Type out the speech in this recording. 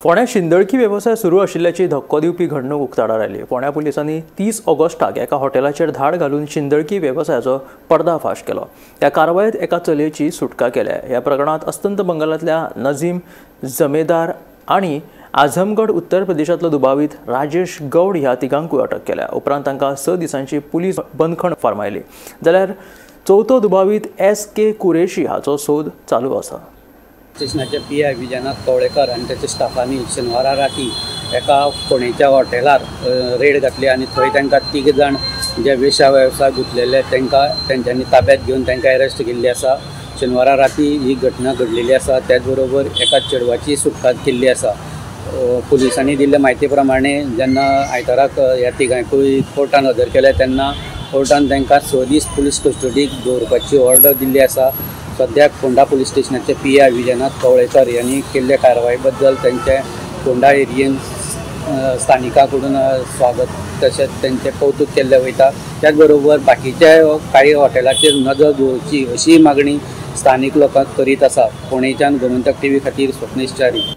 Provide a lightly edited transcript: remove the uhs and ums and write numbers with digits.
फोंड्या शिंदळकी वेवसाय सुरू आशिल्ल्याची धक्को दिवपी घडणूक उक्ताडार आयली. फोंड्या पुलिसांनी 30 ऑगस्टाक एका हॉटेलाचेर धाड घालून शिंदळकी वेवसायाचो पर्दाफाश केलो. ह्या कारवायेत एका चलयेची सुटका केल्या. ह्या प्रकरणांत अस्तंत बंगालांतल्या नझीम जमेदार आनी आझमगड उत्तर प्रदेशांतलो दुबावीत राजेश गौड ह्या तिगांकूय अटक केल्या. उपरांत तांकां 6 दिसांची पुलीस बंदखण फर्मायली. जाल्यार चवथो दुबावीत एस.के. कुरेशी हाचो सोद चालू आसा. स्टेशनाचे पी.आय. विजयनाथ कवळेकर आनी ताच्या स्टाफांनी शेनवारा राती एका फोंडेच्या हॉटेलार रेड घातली आनी थंय तांकां 3 जाण जे वेशा वेवसाय गुंतलेले तांकां तेंच्यांनी ताब्यात घेवन तांकां अरेस्ट केल्ली आसा. शेनवारा राती ही घटना घडलेली आसा. त्याचबरोबर एका चेडवाची सुटका केल्ली आसा. पुलिसांनी दिल्ले म्हायती प्रमाणे जेन्ना आयताराक ह्या तिगांकूय कोर्टान हजर केले तेन्ना कोर्टान तांकां 6 दीस पुलीस कस्टडीक दवरपाची ऑर्डर दिल्ली आसा. सद्याक फोंडा पुलीस स्टेशनाचे पी.आय. विजयनाथ कवळेकर यांनी केल्ल्या कारवाये बद्दल तांचे फोंडा एरियेन स्थानिकां कडून स्वागत तशेंच तांचें कौतूक केल्लें वयता. त्याचबरोबर बाकीच्या कांय हॉटेलाचेर नदर दवरची अशी मागणी स्थानीक लोकांक करीत आसा. फोंडेच्यान गोमंतक टीव्ही खातीर स्वप्नेश च्यारी.